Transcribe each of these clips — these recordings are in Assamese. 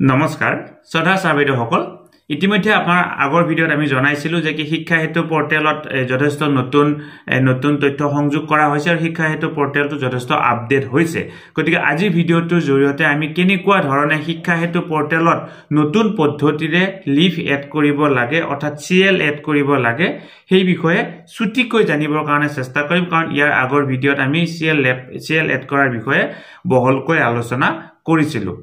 নমস্কাৰ শ্ৰদ্ধা ছাৰ বাইদেউসকল, ইতিমধ্যে আপোনাৰ আগৰ ভিডিঅ'ত আমি জনাইছিলোঁ যে কি শিক্ষা সেতু পৰ্টেলত যথেষ্ট নতুন নতুন তথ্য সংযোগ কৰা হৈছে আৰু শিক্ষা সেতু পৰ্টেলটো যথেষ্ট আপডেট হৈছে। গতিকে আজিৰ ভিডিঅ'টোৰ জৰিয়তে আমি কেনেকুৱা ধৰণে শিক্ষা সেতু পৰ্টেলত নতুন পদ্ধতিৰে লিভ এড কৰিব লাগে, অৰ্থাৎ চিএল এড কৰিব লাগে, সেই বিষয়ে চুটিকৈ জানিবৰ কাৰণে চেষ্টা কৰিম। কাৰণ ইয়াৰ আগৰ ভিডিঅ'ত আমি চিএল এড কৰাৰ বিষয়ে বহলকৈ আলোচনা কৰিছিলোঁ।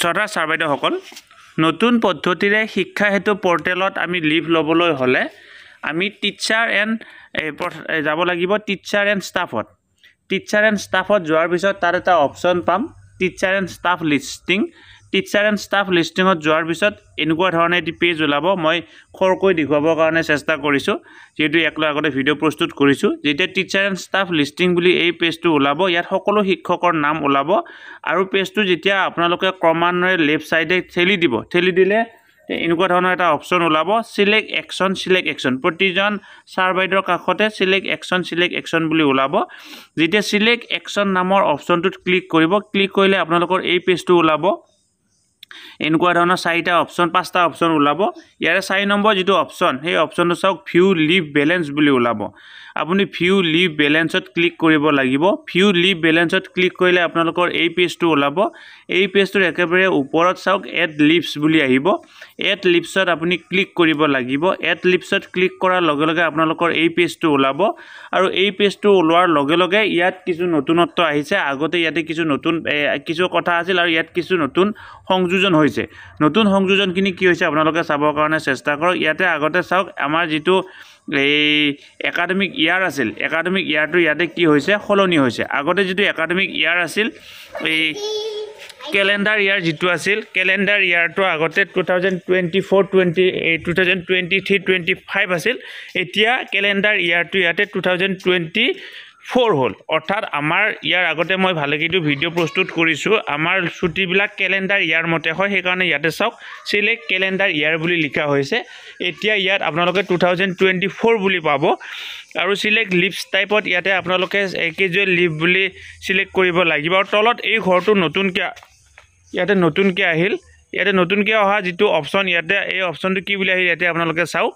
শ্ৰদ্ধা ছাৰ বাইদেউসকল, নতুন পদ্ধতিৰে শিক্ষা সেতু পৰ্টেলত আমি লিভ ল'বলৈ হ'লে আমি টিচাৰ এণ্ড যাব লাগিব টিচাৰ এণ্ড ষ্টাফত। টিচাৰ এণ্ড ষ্টাফত যোৱাৰ পিছত তাত এটা অপশ্যন পাম, teacher and staff listing. Teacher and staff লিষ্টিঙত যোৱাৰ পিছত এনেকুৱা ধৰণে এটি পেজ ওলাব। মই খৰকৈ দেখুৱাবৰ কাৰণে চেষ্টা কৰিছোঁ, যিহেতু ইয়াক লৈ আগতে ভিডিঅ' প্ৰস্তুত কৰিছোঁ। যেতিয়া টিচাৰ এণ্ড ষ্টাফ লিষ্টিং বুলি এই পেজটো ওলাব, ইয়াত সকলো শিক্ষকৰ নাম ওলাব আৰু পেজটো যেতিয়া আপোনালোকে ক্ৰমান্বয়ে লেফ্ট ছাইডে ঠেলি দিব, ঠেলি দিলে এনেকুৱা ধৰণৰ এটা অপশ্যন ওলাব, চিলেক্ট একশ্যন, চিলেক্ট একশ্যন। প্ৰতিজন ছাৰ বাইদেউৰ কাষতে চিলেক্ট একশ্যন, চিলেক্ট একশ্যন বুলি ওলাব। যেতিয়া চিলেক্ট একশ্যন নামৰ অপশ্যনটোত ক্লিক কৰিব, ক্লিক কৰিলে আপোনালোকৰ এই পেজটো ওলাব। এনেকুৱা ধৰণৰ চাৰিটা অপশ্যন, পাঁচটা অপশ্যন ওলাব। ইয়াৰে 4 নম্বৰ যিটো অপশ্যন, সেই অপশ্যনটো চাওক, ভিউ লিভ বেলেঞ্চ বুলি ওলাব। আপুনি ভিউ লিভ বেলেঞ্চত ক্লিক কৰিব লাগিব। ভিউ লিভ বেলেঞ্চত ক্লিক কৰিলে আপোনালোকৰ এই পেজটো ওলাব। এই পেজটোৰ একেবাৰে ওপৰত চাওক, এড লিভছ বুলি আহিব। এড লিভছত আপুনি ক্লিক কৰিব লাগিব। এড লিভছত ক্লিক কৰাৰ লগে লগে আপোনালোকৰ এই পেজটো ওলাব আৰু এই পেজটো ওলোৱাৰ লগে লগে ইয়াত কিছু নতুনত্ব আহিছে। আগতে ইয়াতে কিছু নতুন কিছু কথা আছিল আৰু ইয়াত কিছু নতুন সংযোজন হৈছে। নতুন সংযোজনখিনি কি হৈছে আপোনালোকে চাবৰ কাৰণে চেষ্টা কৰক। ইয়াতে আগতে চাওক, আমাৰ যিটো এই একাডেমিক ইয়াৰ আছিল, একাডেমিক ইয়াৰটো ইয়াতে কি হৈছে, সলনি হৈছে। আগতে যিটো একাডেমিক ইয়াৰ আছিল, এই কেলেণ্ডাৰ ইয়াৰ যিটো আছিল, কেলেণ্ডাৰ ইয়াৰটো আগতে 2024 20 এই 2023 25 আছিল। এতিয়া কেলেণ্ডাৰ ইয়াৰটো ইয়াতে 2024 হ'ল। অৰ্থাৎ আমাৰ ইয়াৰ আগতে মই ভালেকেইটো ভিডিঅ' প্ৰস্তুত কৰিছোঁ, আমাৰ ছুটীবিলাক কেলেণ্ডাৰ ইয়াৰ মতে হয়, সেইকাৰণে ইয়াতে চাওক চিলেক্ট কেলেণ্ডাৰ ইয়াৰ বুলি লিখা হৈছে। এতিয়া ইয়াত আপোনালোকে 2024 বুলি পাব আৰু চিলেক্ট লিভছ টাইপত ইয়াতে আপোনালোকে কেজুৱেল লিভ বুলি চিলেক্ট কৰিব লাগিব। আৰু তলত এই ঘৰটো নতুনকৈ ইয়াতে নতুনকৈ আহিল। ইয়াতে নতুনকৈ অহা যিটো অপশ্যন, ইয়াতে এই অপশ্যনটো কি বুলি আহিল ইয়াতে আপোনালোকে চাওক।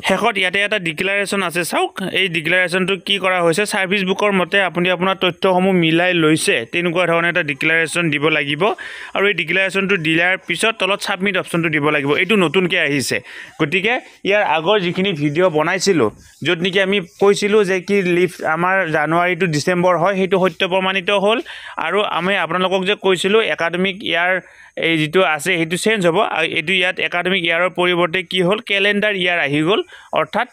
শেষত ইয়াতে এটা ডিক্লাৰেশ্যন আছে, চাওক। এই ডিক্লাৰেশ্যনটো কি কৰা হৈছে, ছাৰ্ভিচ বুকৰ মতে আপুনি আপোনাৰ তথ্যসমূহ মিলাই লৈছে, তেনেকুৱা ধৰণে এটা ডিক্লাৰেশ্যন দিব লাগিব। আৰু এই ডিক্লাৰেশ্যনটো দিয়াৰ পিছত তলত ছাবমিট অপশ্যনটো দিব লাগিব। এইটো নতুনকৈ আহিছে। গতিকে ইয়াৰ আগৰ যিখিনি ভিডিঅ' বনাইছিলোঁ, য'ত নেকি আমি কৈছিলোঁ যে কি লিভ আমাৰ জানুৱাৰী টু ডিচেম্বৰ হয়, সেইটো সত্য প্ৰমাণিত হ'ল। আৰু আমি আপোনালোকক যে কৈছিলোঁ একাডেমিক ইয়াৰ এই যিটো আছে সেইটো চেঞ্জ হ'ব, আৰু এইটো ইয়াত একাডেমিক ইয়াৰৰ পৰিৱৰ্তে কি হ'ল, কেলেণ্ডাৰ ইয়াৰ আহি গ'ল। অৰ্থাৎ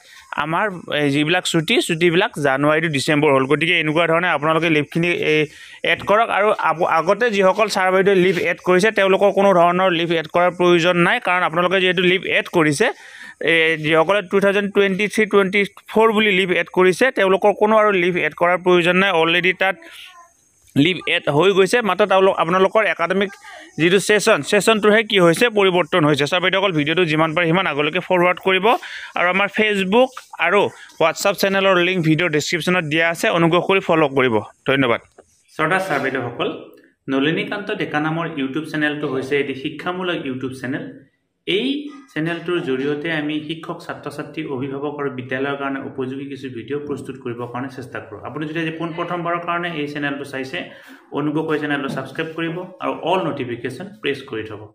আমাৰ যিবিলাক ছুটী, ছুটীবিলাক জানুৱাৰী টু ডিচেম্বৰ হ'ল। গতিকে এনেকুৱা ধৰণে আপোনালোকে লিভখিনি এড কৰক। আৰু আগতে যিসকল ছাৰ বাইদেৱে লিভ এড কৰিছে, তেওঁলোকৰ কোনো ধৰণৰ লিভ এড কৰাৰ প্ৰয়োজন নাই, কাৰণ আপোনালোকে যিহেতু লিভ এড কৰিছে, যিসকলে 2023 24 বুলি লিভ এড কৰিছে, তেওঁলোকৰ কোনো আৰু লিভ এড কৰাৰ প্ৰয়োজন নাই। অলৰেডি তাত লিভ এড হৈ গৈছে। মাত্ৰ তেওঁলোক আপোনালোকৰ একাডেমিক যিটো ছেশ্যন, ছেশ্যনটোহে কি হৈছে, পৰিৱৰ্তন হৈছে। ছাৰ বাইদেউসকল, ভিডিঅ'টো যিমান পাৰে সিমান আগলৈকে ফৰৱাৰ্ড কৰিব। আৰু আমাৰ ফেচবুক আৰু হোৱাটছআপ চেনেলৰ লিংক ভিডিঅ'ৰ ডিছক্ৰিপশ্যনত দিয়া আছে, অনুগ্ৰহ কৰি ফ'ল' কৰিব। ধন্যবাদ। শ্ৰদ্ধা ছাৰ বাইদেউসকল, নলিনীকান্ত ডেকা নামৰ ইউটিউব চেনেলটো হৈছে এটি শিক্ষামূলক ইউটিউব চেনেল। এই চেনেলটোৰ জৰিয়তে আমি শিক্ষক, ছাত্ৰ ছাত্ৰী, অভিভাৱক আৰু বিদ্যালয়ৰ কাৰণে উপযোগী কিছু ভিডিঅ' প্ৰস্তুত কৰিবৰ কাৰণে চেষ্টা কৰোঁ। আপুনি যদি আজি পোনপ্ৰথমবাৰৰ কাৰণে এই চেনেলটো চাইছে, অনুগ্ৰহ কৰি চেনেলটো ছাবস্ক্ৰাইব কৰিব আৰু অল ন'টিফিকেশ্যন প্ৰেছ কৰি থ'ব।